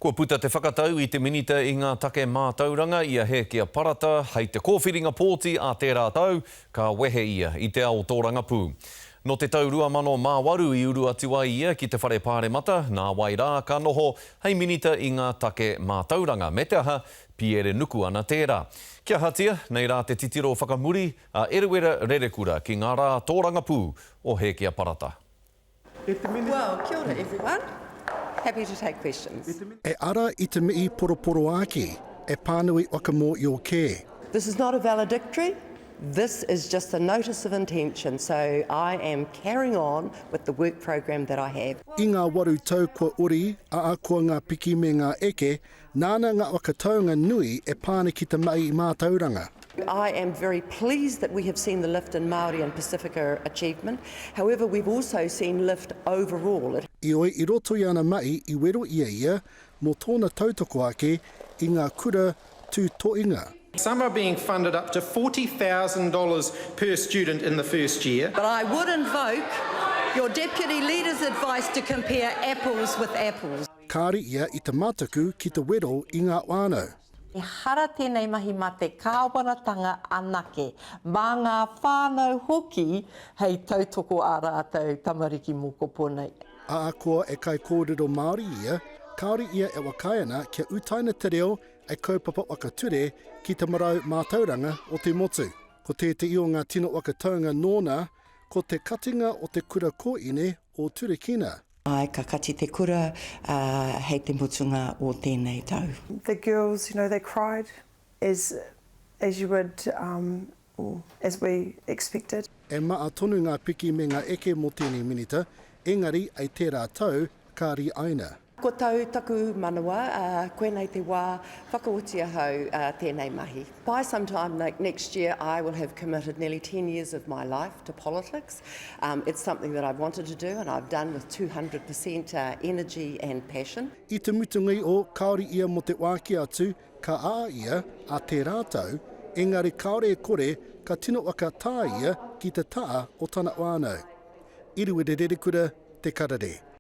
Kua puta te whakatau i te Minita i ngā Take Mātauranga i a Hēkia Parata hei te kōwhiringa pōti a tērā tau, ka wehe ia i te ao tōrangapū. Nō te tau 2008 i uru atu ai ia ki te Whare Pāremata, nāwai rā ka noho hei Minita i ngā Take Mātauranga, me te aha, piere nuku ana tērā. Kia ahatia, nei rā te titiro whakamuri a Eruera Rerekura ki ngā rā tōrangapū o Hēkia Parata. Well, kia ora everyone. Happy to take questions. E ara i te mihi poroporoāki, e pānui whakamōio kē. This is not a valedictory, this is just a notice of intention, so I am carrying on with the work programme that I have. I ngā waru tau kua ori, ahakoa ngā piki me ngā eke, Nāna ngā whakataunga nui e pā ana ki te mahi mātauranga. I am very pleased that we have seen the lift in Māori and Pasifika achievement, however we've also seen lift overall. Heoi, i roto i ana mahi i wero ia ia mō tōna tautoko ake i ngā kura tūtohinga. Some are being funded up to $40,000 per student in the first year. But I would invoke your Deputy Leader's advice to compare apples with apples. Kāre ia i te mataku ki te wero i ngā whānau. Ehara tēnei mahi mā te kāwanatanga anake, mā ngā whānau hoki hei tautoko ā rātou tamariki mokopuna. Ahakoa e kaikōrero Māori ia, kāore ia e whakaae ana kia utaina te reo hei kaupapa whakature ki te marau mātauranga o te motu. Ko tētehi o ngā tino whakataunga nōna, ko te katinga o te kura kōine o Turakina. Āe, ka kati te kura, ā, hei te mutunga o tēnei tau. The girls, you know, they cried as, as you would, um, or as we expected. E maa tonu ngā piki me ngā eke mō tēnei minita, engari ei tērā tau ka riaina. Kua tau taku manawa, ā, koinei te wā whakaoti ahau tēnei mahi. By some time next year I will have committed nearly 10 years of my life to politics. It's something that I've wanted to do and I've done with 200% energy and passion. I te mutunga iho kāore ia mō te wā kē atu ka ā ia a tērā tau, engari kāore e kore ka tino whakatā ia ki te taha o tana whānau. Iriwiri Rerekura, Te Karere.